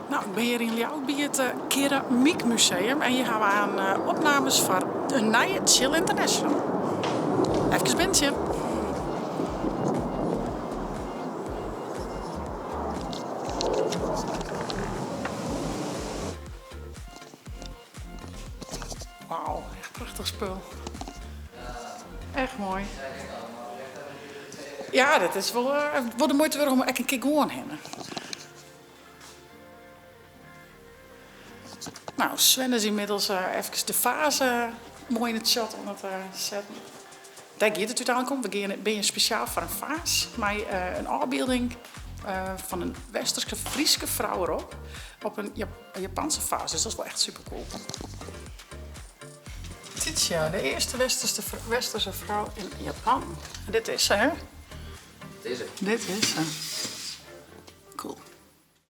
No, ik bin hjir yn Ljouwert by it Keramykmuseum en hjir hawwe we aan opnames foar in nije Tsjil International. Efkes binnen sjen. Wauw, echt prachtich spul. Echt moai. Ja, dit is wol wol de muoite wurdich om ek in kear gewoan hinne. No, Sven is ynmiddels efkes de faze moai yn it shot oan it setten. Dêr giet it úteinlik om. We geane, binne hjir spesjaal foar in faas mei in ôfbylding fan in westerske Fryske frou derop op in Japanse faas. Dus dat is wol echt supercool. Titia, de earste westerse frou yn Japan. En dit is se, hè? Dit is se. Dit is se.